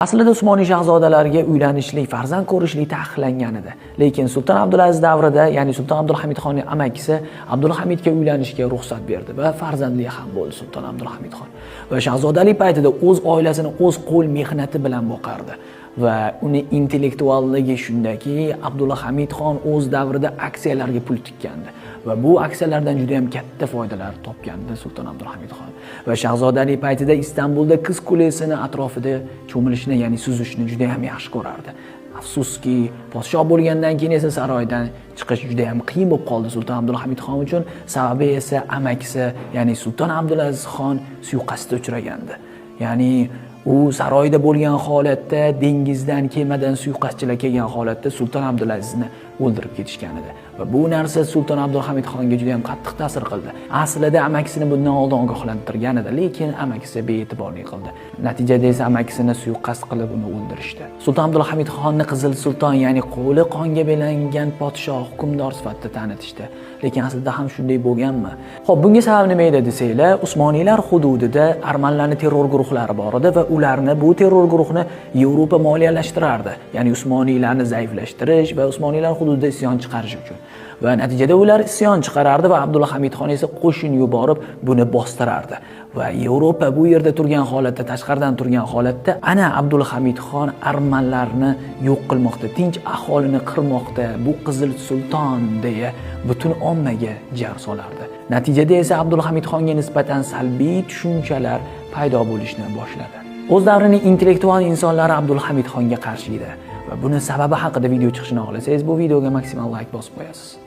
Aslida Usmoniy shahzodalariga uylanishlik, farzand ko'rishlik taqiqlangan edi. Lekin Sulton Abdulaziz davrida, ya'ni Sulton Abdulhamid xonning amakisi Abdulhamidga uylanishga ruxsat berdi va farzandli ham bo'ldi Sulton Abdulhamid xon. Va shahzodalik paytida o'z oilasini o'z qo'l mehnati bilan boqardi. Va uni intellektualligi shundaki, Abdulhamid xon o'z davrida aksiyalarga pul tikkandi va bu aksiyalardan juda ham katta foydalar topgandi Sulton Abdulhamid xon. Va shahzodalik paytida Istanbulda Qiz Kulesini atrofida cho'milishni, ya'ni suzishni juda ham yaxshi ko'rardi. Afsuski, podshoh bo'lgandan keyin esa saroydan chiqish juda ham qiyin bo'lib qoldi Sulton Abdulhamid xon uchun. Sababi esa amakisi, ya'ni Sulton Abdulaziz xon suiqasdga uchragandi. Ya'ni u saroyda bo'lgan holatda dengizdan kemadan suiqasdchilar kelgan holatda Sulton Abdulazizni o'ldirib ketishgan edi. Va bu narsa Sulton Abdulhamid xonga juda ham qattiq ta'sir qildi. Aslida amakisini bundan oldin ogohlantirgan edi, lekin amakisi bee'tiborlik qildi. Natijada esa amakisini suiqasd qilib uni o'ldirishdi. Sulton Abdulhamid xonni Qizil Sulton, ya'ni qo'li qonga belangan podshoh, hukmdor sifatida tanitishdi. Lekin aslida ham shunday bo'lganmi? Xo'p, bunga sabab nima edi desanglar, Usmoniylar hududida armanlarning terror guruhlari bor edi va ularni, bu terror guruhni Yevropa moliyalashtirardi. Ya'ni Usmoniylarni zaiflashtirish va Usmoniylar hududida isyon chiqarish uchun. Va natijada ular isyon chiqarardi va Abdulhamid xon esa qo'shin yuborib buni bostirardi. Va Yevropa bu yerda turgan holatda, tashqaridan turgan holatda ana Abdulhamid xon armanlarni yo'q qilmoqda, tinch aholini qirmoqda, bu Qizil Sulton deya butun ommaga jar solardi. Natijada esa Abdulhamid xonga nisbatan salbiy tushunchalar paydo bo'lishni boshladi. O'z davrining intellektual insonlari Abdulhamid xonga qarshi edi. Va buni sababi haqida video chiqishini xohlasangiz, bu videoga maksimal like bosib qo'yasiz.